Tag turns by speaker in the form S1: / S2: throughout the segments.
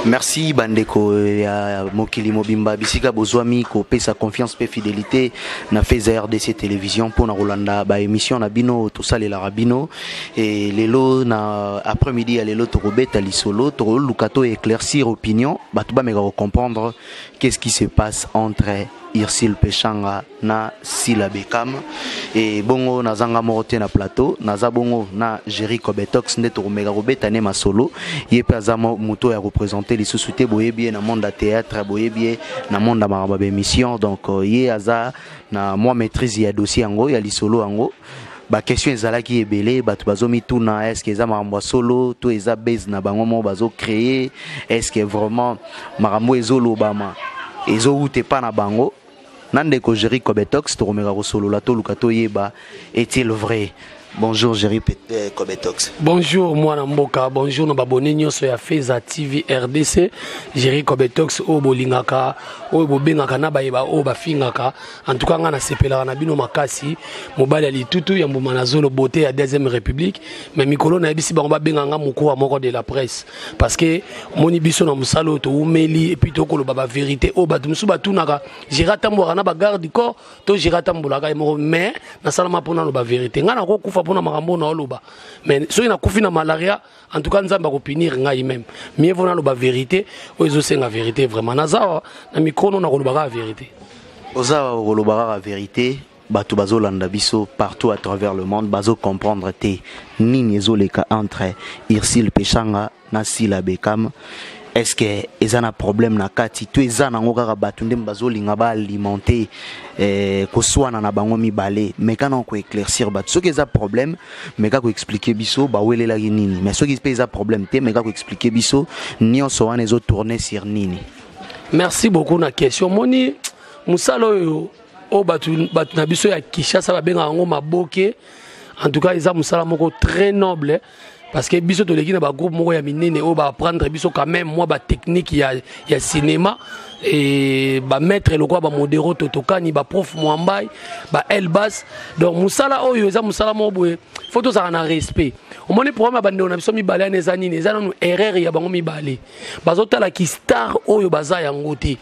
S1: Merci bandeko ya mokili mobimba bisika bozwami kopesa confiance pe fidélité na Feza RDC télévision pona kolanda ba émission na bino tosalelaka bino. Et lelo na après-midi ya lelo tokobeta lisolo, tokoluka to éclaircir opinion bato bameka comprendre qu'est-ce qui se passe entre Ursule Peshanga na Sila Bekam. Et bongo nazanga moko te na plateau, naza bongo na Jerry Kobetox nde tokomeka kobeta ne masolo. Ye pe aza moto ya représenter lisusu te, boyebi ye na monde ya théâtre, boyebi ye na monde ya makambo ya émission. Donc ye aza na mwa maîtrise ya dossier yango ya lisolo yango. Ba question ezalaki ebele, bato bazomituna est-ce que eza makambo ya solo to eza base na bango moko bazo créer, est-ce que vraiment makambo ezolobama ezowuta epa na bango. Na ndeko Jerry Kobetox tokomeka kosolola, toluka toyeba est-il vrai. Bonjour Jerry Kobetox.
S2: Bonjour mwana mboka, bonjour na babone nyonso ya Feza TV RDC. Jerry Kobetox oyo bolingaka, oyo bobengaka na bayeba oyo bafingaka. En tout cas nga nasepelaka na bino makasi, mobali ya litutu ya mbuma na zolo, beauté ya deuxième république. Mais mikolo nayebisi bango babenga nga mokuwa moko de la presse, parce que moni biso na mosala oyo toumeli, et puis tokoloba ba vérité oyo bato mosusu batunaka. Jerry atambolaka na ba garde du corps to Jerry atambolaka ye moko, mais nasalama mpona loba vérité. Nga nakokufa mpona makambo oyo naoloba, mais soki nakufi na malaria, en tout cas Nzambe akopunir ngai même. Mieux vaut naloba vérité oyo ezosenga vérité. Vraiment naza na micro no nakoloba kaka vérité.
S1: Oza koloba kaka vérité, bato bazolanda biso partout à travers le monde bazo comprendre te nini ezoleka entre Ursule Peshanga na Sila Bekam. Est-ce que eza na problème na kati to eza nango kaka bato nde bazolinga ba alimenter koswana na bango mibale? Mais kana ko éclaircir bato, soki eza problème, meka ko expliquer biso bawelelaki nini, mais soki mpe eza problème te, meka ko expliquer biso nyonso wana ezo tourner sur nini.
S2: Merci beaucoup na question. Moni mosala oyo oyo bato na biso ya Kinshasa babengaka yango maboke, en tout cas eza mosala moko très noble, parce que biso toleki na bagroupe moko ya minene oyo baapprendre biso quand même mwa batechnique ya cinéma, et bamaître lokola bamodero totokani, baprof Mwambai, ba Elbas. Donc mosala oyo eza mosala moko boye, faut tozala na respect. Omoni problème ya bandeko na biso mibale wana eza nini? Eza nanu erreur ya bango mibale, bazotalaki star oyo baza yango te.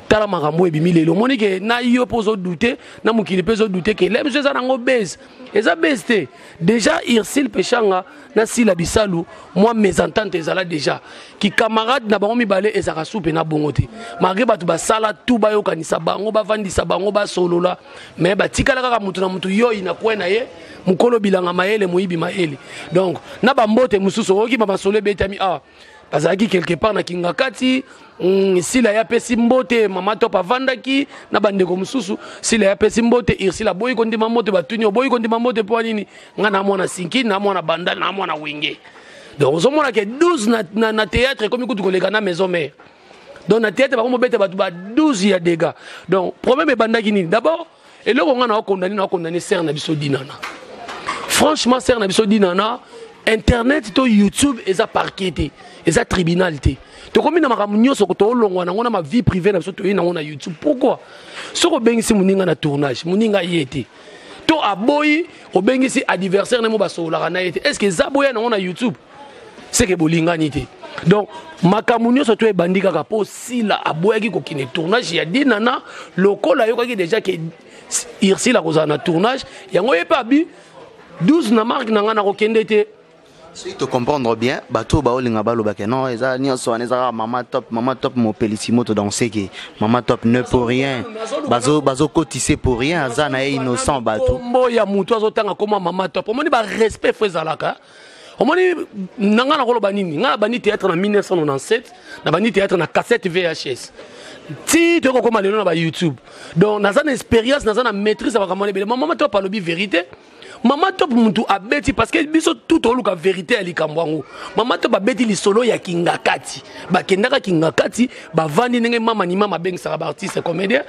S2: Tala makambo ebimi lelo, omoni ke na yo mpo ozodute na mokili mpe ozodute ke le biso eza nango base, eza base te. Déjà Ursule Peshanga na Sila Bisalu, mwa mésentente ezala déjà ki camarade na bango mibale, ezalaka supe na bongo te, malgré bato basala tu bayokanisa bango, bavandisa bango, basolola, mais batikala kaka mutu na mutu yoi na kwe na ye, mokolo bilanga mayele, moyibi mayele. Donc na bambote mosusu oyoki bamasolo ebetami awa, bazalaki quelque part na Kingakati. Sila ya apesi mbote, mama Top avandaki na bandeko mosusu. Sila ya apesi mbote, Ursule aboyi kondima mbote. Batuni: "Oboyi kondima mbote mpo nini?" "Nga na mwana Sinki, na mwana Banda, na mwana Wenge." Donc ozomona ke 12 na théâtre ekomi kutu koleka na maison mère. Donc na théâtre bango mobeta bato ba 12 ya dégâts. Donc problème ebandaki nini? D'abord eloko nga na okondani sœur na biso Dinana. Franchement, sœur na biso Dinana, internet to YouTube eza parquet te, eza tribunal te. Tokomi na makambo nyonso toolongwa nango na ma vie privée na biso, toyei nango na YouTube. Pourquoi? Soki obengisi moninga na tournage, moninga ye te to aboyi, obengisi adversaire nemo basololaka na ye te, est ce que eza boya nango na YouTube? Seke bolingani te. Donc makambo nyonso to ebandi kaka mpo Sila aboyaki kokende tournage ya Dinana. Lokola ayokaki déjà ke Ursule akozala na tournage yango, ye mpe abi 12 na marque na ngai, nakokende te.
S1: Soki tocomprendre bien, bato baolinga balobaka non, eza nyonso wana eza kaka mama Top, mama Top mopelisi moto. Donc c'est que mama Top ne pour rien, bazokotise pour rien, aza na ye innocent bato.
S2: Kombo ya motu azotanga koma mama Top, omoni barespect faut ezalaka. Omoni na ngai nakoloba nini? Ngai nabandi théâtre na 1997, nabandi théâtre na cassette VHS ti toyei kokóma lelo na bayoutube. Donc naza na expérience, naza na maîtrise ya makambo wana ebele. Mama Top alobi vérité. Mama Top mutu abeti, parce que biso tu toluka vérité ya likambo yango. Mama Top abeti lisolo ya Kingakati, bakendaka Kingakati, bavandi ndenge mama ni mama abengisaka baartiste comédien.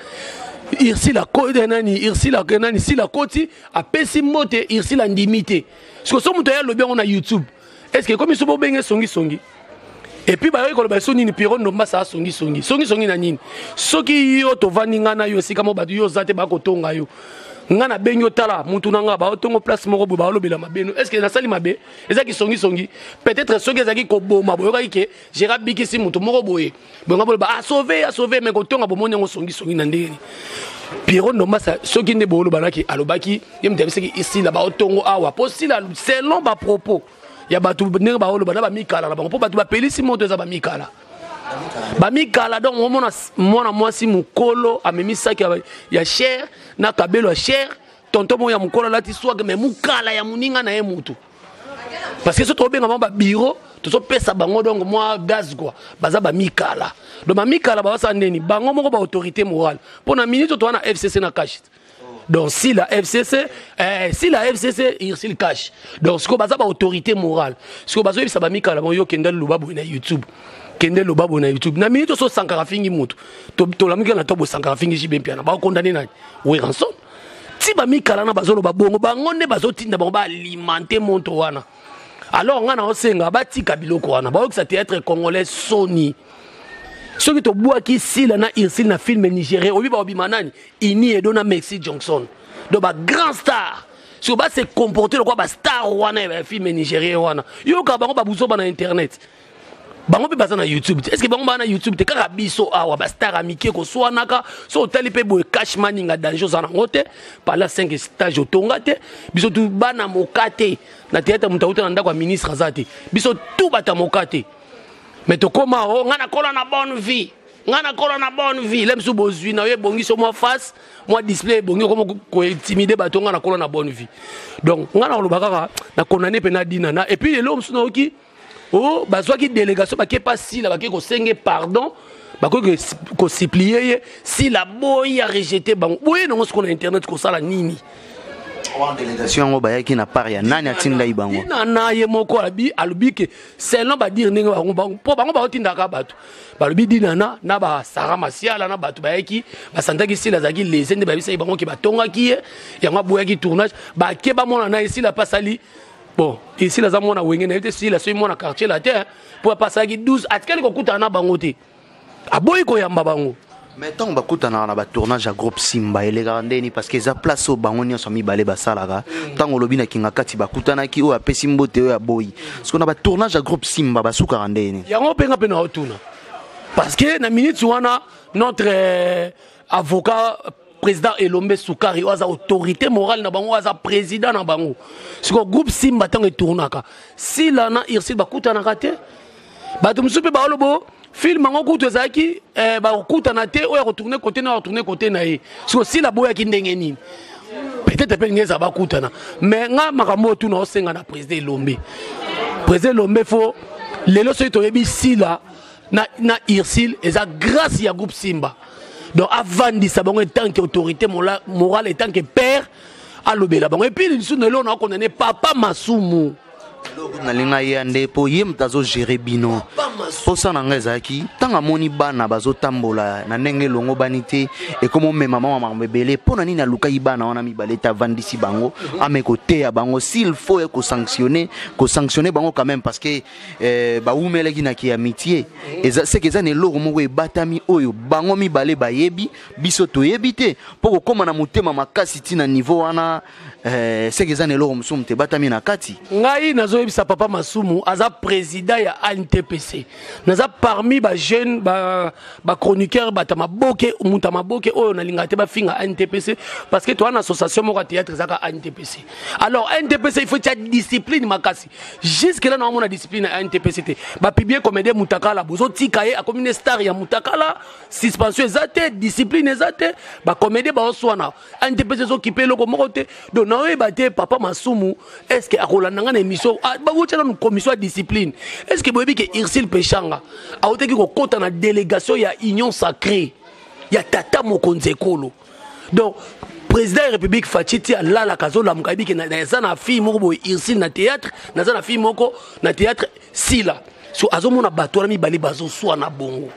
S2: Ursule nani, Ursule nani, Sila koti, apesi mbote, Ursule andimi te. Siko so moto aye alobi yango na YouTube, est ce que ekomi so bobenge songisongi? Et puis bayoki koloba so nini? Pierrot Ndombasa asongisongi songisongi na nini? Soki yo tovandi, ngai na yo esika moko, bato yo oza te, bakotonga yo, ngai nabengi, otala mutu na ngai, baotongo place moko boye, baolobela mabe no, est ce que nasali mabe? Ezaki songisongi. Peut-être soki ezalaki koboma, boyokaki ke Gérard bikisi mutu moko boye, bonga boloba asauve, asauve. Mais kotonga, bomoni yango songisongi na ndenge nini? Pierrot Ndombasa, soki nde boolobanaki, alobaki ye moto yabisaki esila baotongo awa, mpo sila selon bapropos ya bato ndenge baoloba na bamikala na bango, mpo bato bapelisi moto eza bamikala, bamikala. Donc omona mwana mwasi mokolo amemi saki ya cher na kabelo ya cher, tonton moko ya mokolo alati swag, mais mokala ya moninga na ye mutu, parce que so tobenga bango babiro, tozopesa bango donc mwa gaz quoi. Baza bamikala. Donc bamikala bazosala ndeni bango moko baautorité morale mpo na minute toza na FCC na cash. Donc si la FCC, si la FCC Ursule cash, donc sikoyo baza baautorité morale. Sikoyo bazoyebisa bamikala bango: yo kende loba boye na YouTube, kende loba boye na YouTube. Na minute oso Sankara fingi motu, tolamuki na to bo Sankara fingi JB Mpiana, bakondane nani? Werrason. Ti bamikala na bazoloba bongo, bango nde bazotinda bango baalimente moto wana. Alors ngai na osenga batika biloko wana, bayokisa théâtre congolais soni. Soki tobwaki Sila na Ursule na film nigérien, oyebi baobima nani? Ini Edo na Mercy Johnson. Donc bagrand star soki base comporte lokwa bastar wana ya film nigérien wana, yoka bango babuzoba na internet. Bango mpe baza na YouTube te. Est-ce bango baza na YouTube te? Kaka biso awa bastar ya mike koswanaka. So otali mpe boye, cash maninga danger oza nango te, pala 5 stage otonga te. Biso tu bana moka te na théâtre, moto auta na ndako ya ministre aza te. Biso tu bata moka te, mais tokóma o ngai nakola na bonne vie, ngai nakola na bonne vie. Le mosusu bozwi na yo ebongisi mwa face, mwa display ebongi, okoma kointimider bato: ngai nakola na bonne vie. Donc ngai nakoloba kaka nakondane mpe na dina na. Et puis lelo mosusu nayoki o bazwaki délégation, bake pa Sila, bake kosenge pardon, bakoki kosupplier ye. Sila boyi, ya rejeter bango boye nango. Sikoyo na internet kosala nini?
S1: Délégation yango bayaki na part ya nani? Atindai bango?
S2: Na ye moko alobi ke selon badire ndenge bango, mpo bango baotindaka bato, balobi Dinana na basara Masiala na bato bayaki, basantaki Sila azalaki lese, nde bayebisaki bango ke batongaki ye, yango aboyaki tournage. Bake bamona na ye Sila mpe asali bon. Esila aza mwana Wenge na ye te. Sila soki mwana quartier la te, mpo apasalaki 12, atikali kokutana na bango te, aboyi koyamba bango.
S1: Mais ntango bakutanaka na batournage ya groupe Simba, elekaka ndeni? Parce que eza place oyo bango nyonso mibale basalaka. Ntango olobi na kinga kati bakutanaki, oyo apesi mbote, oyo aboyi, parce na batournage ya groupe Simba basukaka ndeni?
S2: Yango mpenga mpe na otuna, parce que na minute wana notre avocat président Elombe Sukari oyo aza autorité morale na bango, oyo aza président na bango. Sikoyo groupe Simba, ntango etournaka, Sila na Ursule bakutanaka te. Bato mosusu mpe baolobo film yango kutu ezalaki bakokutana te, oyo akotourne kote na oyo akotourne kote na ye. Sikoyo Sila boyaki ndenge nini? Peut-être mpe ndenge ezala bakutana. Mais nga makambo oyo tuna osenga na président Elombe, président Elombe, fo lelo soki toyebi Sila na Ursule, eza grâce ya groupe Simba. Donc avandisa bango en tant que autorité morale, en tant que père, alobela bango. Et puis lisusu na eloko na okondane papa Masumu.
S1: Nalinga ye nde mpo ye moto azogérer bino. Mposa na ngai ezalaki, ntango amoni bana bazotambola na ndenge elongo bani te, ekoma omema mama makambo ebele, mpo na nini alukaki bana wana mibale te, avandisi bango, ame koteya bango, s'il faut ye kosanctionne bango quand même, parce que bawumelaki na ki amitié eza seke eza na eloko moko ebatami oyo bango mibale bayebi, biso toyebi te. Mpo kokóma na motema makasi ntina niveau wana, seke eza na eloko mosusu moto ebatami na kati.
S2: Ngai nazoyebisa papa Masumu, aza président ya ANTPC, naza parmi bajeune bachroniqueur, bato ya maboke, moto ya maboke oyo nalingaka te bafinga ANTPC, parce que toza na association moko ya théâtre ezaka ANTPC. Alors ANTPC, il faut tia discipline makasi. Jusque là naomona discipline ya ANTPC te. Bapublier comédien Mutakala, bozotika ye akomi ne star ya Mutakala, suspension eza te, discipline eza te, bacomédien baoswana, ANTPC ezokipe eloko moko te. Donc naoyeba te papa Masumu est ce que akolanda nga na émission. Bakotia nanu commission ya discipline. Est ce que boyebi ke Ursule Peshanga autaki kokɔta na délégation ya Union sacrée ya tata mokonzi ekolo? Donc président ya République Fatshi ti alalaka, azolamuka, ayebi ke naza na fille moko boye Ursule na théâtre, naza na fille moko na théâtre Sila. So azomona bato wana mibale bazoswana bongo.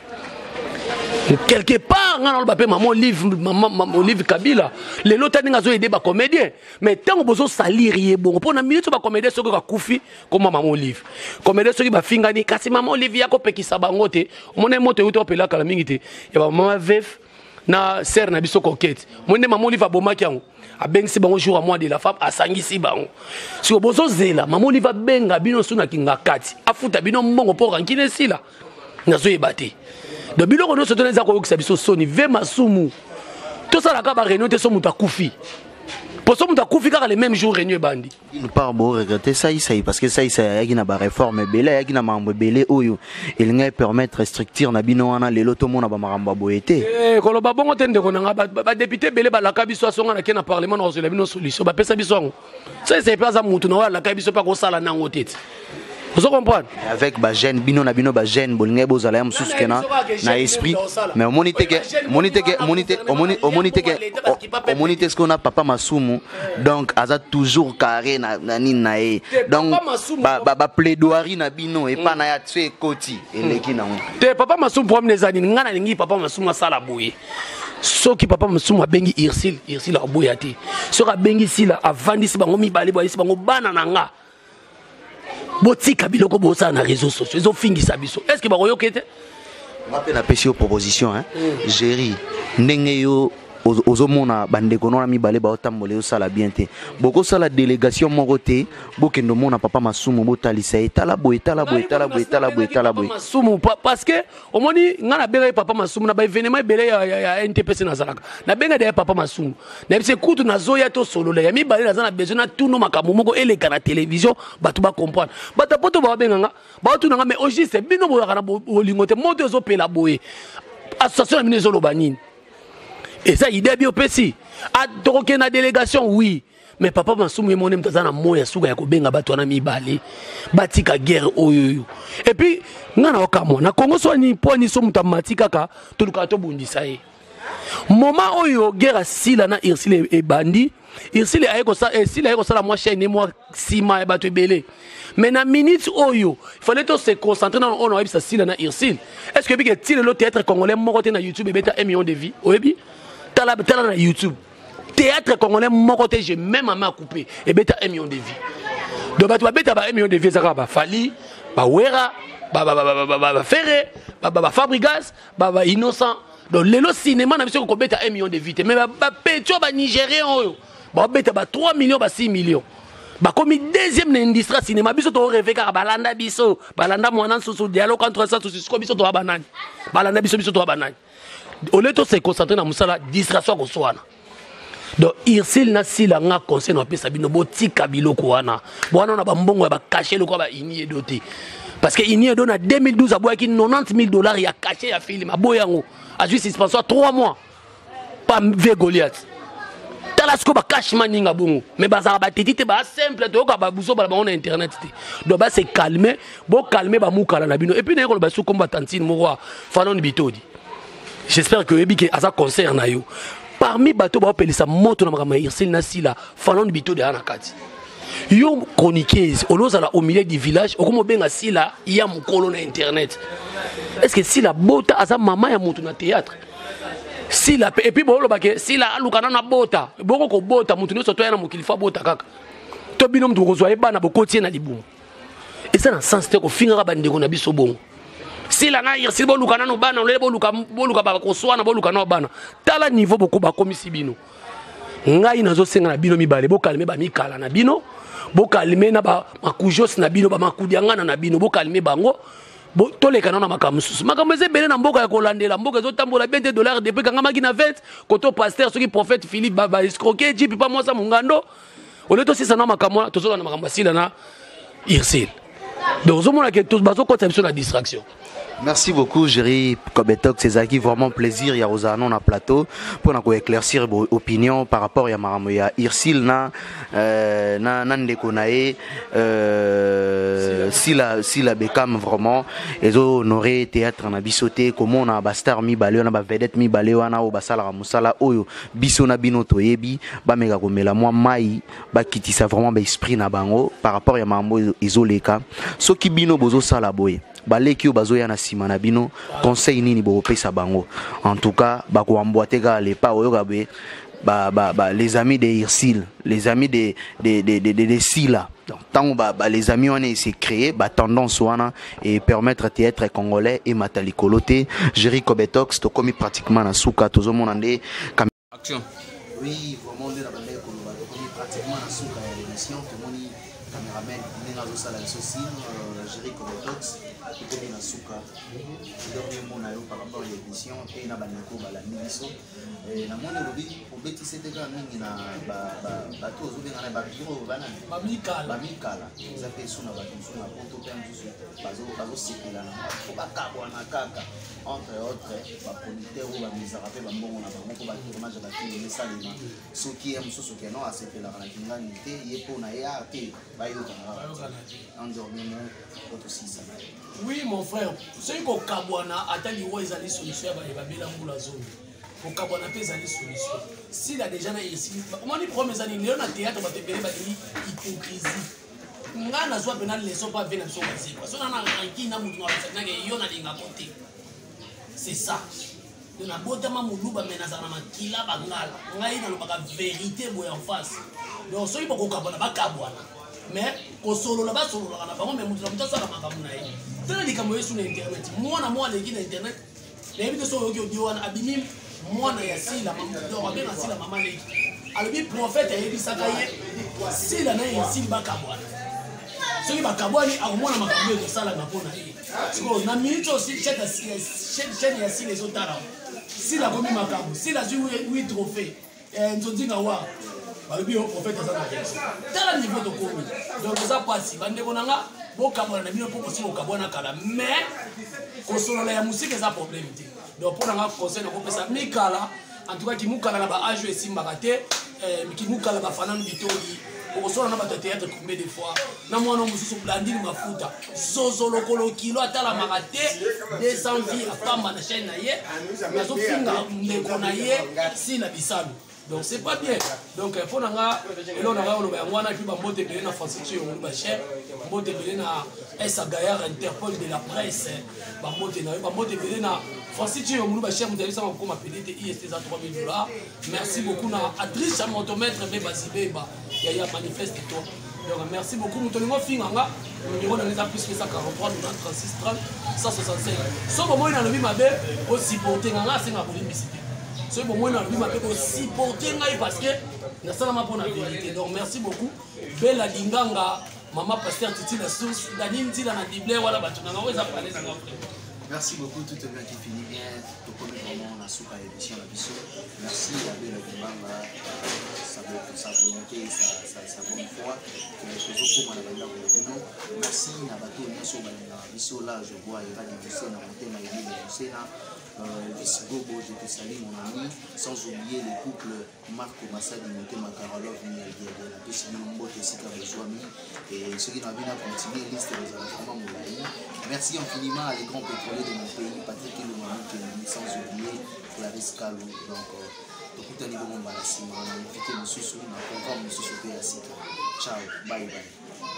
S2: Quelque part nga naloba mpe mama Olive, mama Olive Kabila lelo ta ndenge azoyede bacomédien, mais ntango bozosalire ye bongo mpo na minute bacomédien soki bakufi koma mama Olive, comédien soki bafingani, kasi mama Olive ya kopekisa bango te. Omona moto euti opela kala mingi te ya bamama vef na sere na biso Coquette. Moi nde mama Olive abomaki yango, abengisi bango jour ya mois de la femme, asangisi bango. Siko bozozela mama Olive abenga bino su na kinga kati, afuta bino mbongo mpo rankine esila. Nazoyeba te. Donc biloko nyonso tona eza koyokisa biso soni. Ve masumu, tosalaka baréunion te so moto akufi, po so moto akufi kaka le même jour réunion ebandi.
S1: D'une part bo regretter Saïsaï, parce que Saïsaï ayaki na baréforme ebele, ayaki na makambo ebele oyo elingaki permettre structure na bino wana lelo tomona bamakambo ya boye te.
S2: Koloba bongo te, ndeko na nga. Badéputé ebele balaka biso, asonga na ke na parlement na kozwela bino solution, bapesa biso yango. Saïsaï mpe aza mutu na oyo alaka biso mpe akosala nango te ti ozo comprendre.
S1: Avec bajeune bino na bino, bajeune bolingaki bozala ya mosusu ke na esprit, mais omoni te ke omoni te ke omoni te omoni te ke omoni te ce qu'on a papa Masumu. Donc aza toujours carré na nini na ye. Donc baplaidoirie na bino epa na ya so ekoti eleki nango.
S2: Te, papa Masumu, problème eza nini? Ngai nalingi papa Masumu asala boye: soki papa Masumu abengi Ursile, Ursile aboya te. Soki abengi Sila, avandisi bango mibale, boyisi bango: bana na nga, botika biloko bosala na réseau sociaux, ezofingisa biso. Est ce que bakoyoka te?
S1: Nga mpe napesi yo proposition, hein? Géri, ndenge yo ozomona bandeko no wana mibale baotambola, ezosala bien te. Bokosala délégation moko te, bokende omona papa Masumu, botalisa ye: tala boye, tala boye, tala boye, tala boye, tala boye.
S2: Masumu, parce que omoni, ngai nabengaki papa Masumu na baévénement ebele ya NTPC. Nazalaka nabenga deya papa Masumu, nayebisi kutu nazoya, tosolola ya mibale, naza na besoin natuna makambo moko eleka na télévision, bato bacomprendre. Bato poto babenganga, baotunanga: mais au juste, bino boyaka na bolingo te, moto ezopela boye, association na bino ezoloba nini? Eza idée bi opesi, tokokende na délégation, oui, mais papa Masumu ye mone moto aza na moya suka ya kobenga bato wana mibale, batika guerre oyo oyo. Et puis nga na okamwa na Kongo so ani mpo ani so moto amati kaka tolukaka tobundisa ye. Moment oyo guerre asila na Ursile ebandi, Ursile aye kosala mwa chaîne mwa nsima ya bato ebele, mais na minute oyo fallait to se concentrer na oyo nayebisa Sila na Ursile. Est ce que oyebi ke ti lelo théâtre congolais moko te na YouTube ebeta 1 million de vues? Oyebi? Tala, tala na YouTube, théâtre congolais moko te, j'ai même main à couper, ebeta 1 million de vues. Donc bato babeta ba 1 million de vues ezaka baFally, baWera, baFerre, baFabregas, baInnocent. Donc lelo cinéma na biso kobeta 1 million de vues te, mais bapetio banigérien oyo babeta ba 3 millions, ba 6 millions, bakomi deuxième na industrie ya cinéma. Biso torêver kaka balanda biso, balanda mwana nsusu, dialogue entre ça susu. Siko biso toya banani? Balanda biso, biso toya banani? Au lieu tose concentrer na mosala, distraction ya koswana. Donc Ursile na Sila, nga conseil na bapesa bino: botika biloko wana wana na bambongo ya bacachet lokola ba Ini Edo te, parce que Ini Edo na 2012 aboyaki 90 000 $ ya cachet ya film, aboyi yango, azwi suspension ya 3 mois pa v Goliath. Tala sikoyo bacachet maninga bongo, mais bazalaka bateti te, baa simple, toyoka babuso bala bango na internet te. Donc base calme, bocalme bamukala na bino. Et puis naye koloba su kombo tantine moko ya Fanon Bitodi. J'espère que oyebi ke aza concert na yo parmi bato baopelisa moto na makambo ya Ursile na Sila. Fanon Bitodi aya na kati. Yo chroniqueuse, olozala au milieu du village, okoma obenga Sila ya mokolo na internet. Est ce que Sila bota aza mama ya motu na théâtre? Sila pe, et puis boolobake Sila aluka nano abota. Boko kobota motu nyonso toya na mokili fo abota kaka to bino motu bokozwa ye bana bokoti ye na libumu. Eza na sens te kofingaka bandeko na biso bongo. Sila na Ursile, boluka nano bana olele, boluka, boluka bakoswana, boluka nano bana. Tala niveau boko bakomisi bino. Ngai nazosenga na bino mibale, bocalmer bamikala na bino, bocalmer na bamakujos na bino, bamakudiangana na bino, bocalmer bango. Toleka nano na makambo mosusu. Makambo eza ebele na mboka ya kolandela. Mboka ezotambola bien te, dollar depuis kangamaki na 20 koto. Pasteur soki prophète Philippe baescroquer jipe pa mwasa mongando. Ole tosisa na makambo wana, tozolanda makambo ya Sila na Ursile. Donc ozomona ke bazokotisa biso na distraction.
S1: Merci beaucoup, Jerry Kobetox. C'est vraiment plaisir. Il y a Rosano na plateau pour éclaircir opinion par rapport à makambo ya Ursile na ndeko na ye Sila, Sila Bekam. Vraiment, ils ont honoré théâtre na biso te. Comment on a ba star mibale na ba vedette mibale wana o basala musala oyo biso na bino toyebi, ba meka komela mwa mai, ba kitisa vraiment ba esprit na bango par rapport ya makambo ezoleka. Soki bino bozo sala boye, baleki oyo bazoya na nsima na bino, conseil nini bokopesa bango? En tout cas, bakoemboîter kaka le pas. Oyoka boye ba, les amis de Irsil, les amis de Sila. Donc ntango ba, les amis wana ese créé batendance wana et permettre théâtre congolais emata likolo te. Jerry Cobetox, tokomi pratiquement na suka, tozomona nde
S3: Action.
S1: Oui, vraiment, nde na bandaki koloba, tokomi pratiquement na suka ya émission. Tomoni cameraman ndenge azosala biso signe. Jerry Cobetox, tokomi na suka. Dernier mot na yo par rapport ya émission mpe na bandeko balandi biso. Namoni olobi obetisi ete kaka mingi na bato ozobenga na babiro banani.
S2: Bamikala.
S1: Bamikala eza mpe esu na bato mosusu na poto mpe mosusu bazosepela na po bakabwana kaka, entre autres baproducteur oyo bamizaka mpe bambongo na bango mpo batournage ya bafilm esalema. Soki ye mosusu keno asepelaka na kingani te, ye mpo na ye a te, bayokana kaka te. Un dernier mot po tosisa na ye.
S2: Oui, mon frère, soki kokabwana, ata liwa ezali solution ya baye babela mbula zomi, kokabwana mpe ezali solution. Sila déjà na esili, omoni problème eza nini lelo na théâtre? Bato ebele balingi hypocrisie. Nga nazwa mpena leçon mpo ave na biso bazekwa so na na ranki na motu na yo nalingako te. C'est ça. Donc nabotama moluba, me nazala na makila bangala. Ngai nalobaka vérité boye en face. Donc soki bakokabwana, bakabwana, mais kosolola, basololaka na bango, mais motu na motu asala makambo na ye. Tala likambo yesu na internet, mwana mwa aleki na internet, nayebi te so oyoki audio wana abimi, mwana ya Sila. Donc abenga Sila mama leki, alobi prophète ayebisaka ye Sila na ye esili bakabwana. Soki bakabwani, akomona makambo ekosalama mpo na ye. Sikoyo na minute oyo chaîne ya Sila ezotala, Sila akomi makambo, Sila azwi 8 trophée nzonzinga wa balobi yo prophète aza na raison. Tala niveau tokomi. Donc eza mpasi, bandeko na nga, bokabwana na bino mpo bosi bokabwana kala, mais kosolola ya mosika eza problème te. Donc mpo na nga, conseil nakopesa mikala, en tout cas kimukala na baage oyo esimbaka te. Kimukala bafanani bitoli, okosola na bato ya théâtre combien de fois? Na mwana mosusu Blandine Mafuta, zozo lokolo kilo, atalamaka te, 200 vues apamba na chaîne na ye, azofinga ndeko na ye Sila Bisalu. Donc c'est pas bien. Donc mpo na nga, eloko na ngai oloba yango wana. Puis bambote ebele na Francis Tiyongolu Bacher, mbote ebele na Esa Gaillard, Interpol de la presse, bambote na yo, bambote ebele na Francis Tiyongolu Bacher, moto ayebisanga kokoma pede te ist eza 3000 dollars. Merci beaucoup na Adriche ya motomètre mpe bazibeba yaya manifeste toi. Donc merci beaucoup. Moto olingo ofinga nga, numéro na nga eza +243 90 36 30 165. So bomoi nalobi mabe, osupporte nga. Nga asenga kolimbisi te. Soki bomoi nalobi mabe, osupporte ngai, parce que nasalama mpo na vérité. Donc merci beaucoup, Bela Linganga, mama pasteur Titi la source, Dani Nzila na Dibler wana, bato na nga oyo eza pale na nga.
S1: Merci beaucoup, tout est bien qui finit bien. Tokomi vraiment na suka ya émission na biso. Merci à Bela Limbanga, sa volonté, sa bonne foi. Tozokoma na bandako na bino. Merci na bato nyonso balingaka biso. Là, je vois Eva Musena, Motema Emile Musena, Elvis Gobo, je te salue, mon ami, sans oublier le couple Marco Masadi, Motema Karolov Mialdiadia, napesi bino mbote esika bozwami. Et soki na bino continuer liste ezala vraiment molai. Merci infiniment à les grands pétroliers de mon pays, Patrick Elonga Mukendi, sans oublier Clarisse Kalou. Donc tokutani bongo mbala nsima na invité mosusu, na programme mosusu mpe ya sika. Ciao, bye bye.